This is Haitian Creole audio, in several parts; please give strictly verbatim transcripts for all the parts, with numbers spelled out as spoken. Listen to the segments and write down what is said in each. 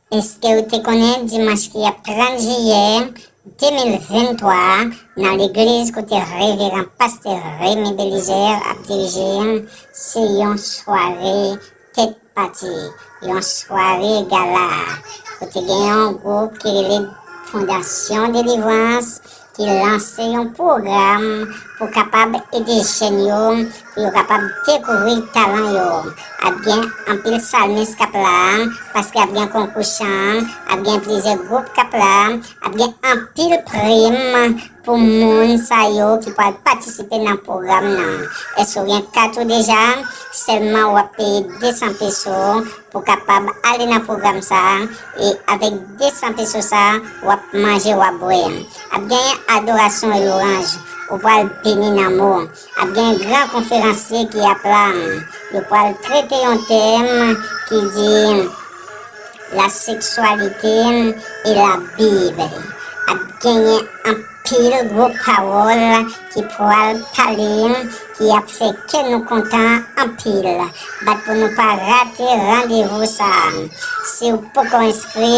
Èske w te konnen dimanch ki ap trant jiyè de mil venntwa a, nan legliz kote Reveran Pastè Remy Belizaire ap dirije, se yon sware tèt pati, yon sware gala, kote gen yon gwoup ki rele Fondasyon Delivrans ki lanse yon pwogram pou kapab ede jèn yo, pou yo kapab dekouvri talan yo. Ap gen anpil salmis k ap la, paske ap gen konkou chan, ap gen plizyè gwoup k ap la, ap gen anpil prim pou moun sa yo ki pral patisipe nan pwogram nan. Èske w gen kat ou deja? Sèlman w ap peye de san peso pou kapab ale nan pwogram sa a, e avèk de san peso sa a, w ap manje, w ap bwè. Ap genyen adorasyon e lwanj, ou pral beni nan mo. Ap gen gran konferansye ki ap la, yo pral trete yon tèm ki di la sexualité et la Bible. Ap genyen anpil gwo pawòl ki pral pale, ki ap fè kè nou kontan anpil. Bat pou nou pa rate randevou sa a. Si w poko enskri,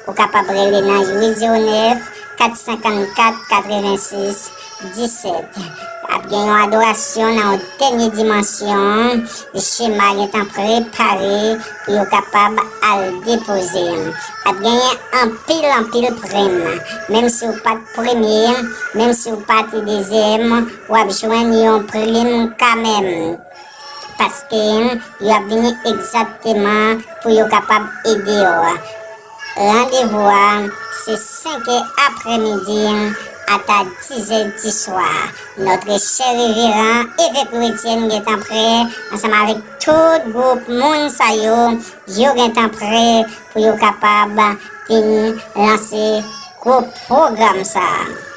ou kapab rele nan uit zewo nèf, kat senkannkat, katrevensis, disèt. Ap gen yon adorasyon nan yon dènye dimansyon. Chema gentan prepare pou yo kapab al depoze. Ap genyen anpil, anpil prim. Menm si w pa t premye, menm si w pa t dezyèm, w ap jwenn yon prim kanmenm. Paske yo ap vini egzakteman pou yo kapab ede w. Randevou a, se senk è aprèmidi ata diz è di swa. Notre cher révérend, Evèk Louis Etienne gentan prè, ansanm avèk tout gwoup moun sa yo, yo gentan prè pou yo kapab vin lanse gwo pwogram sa a.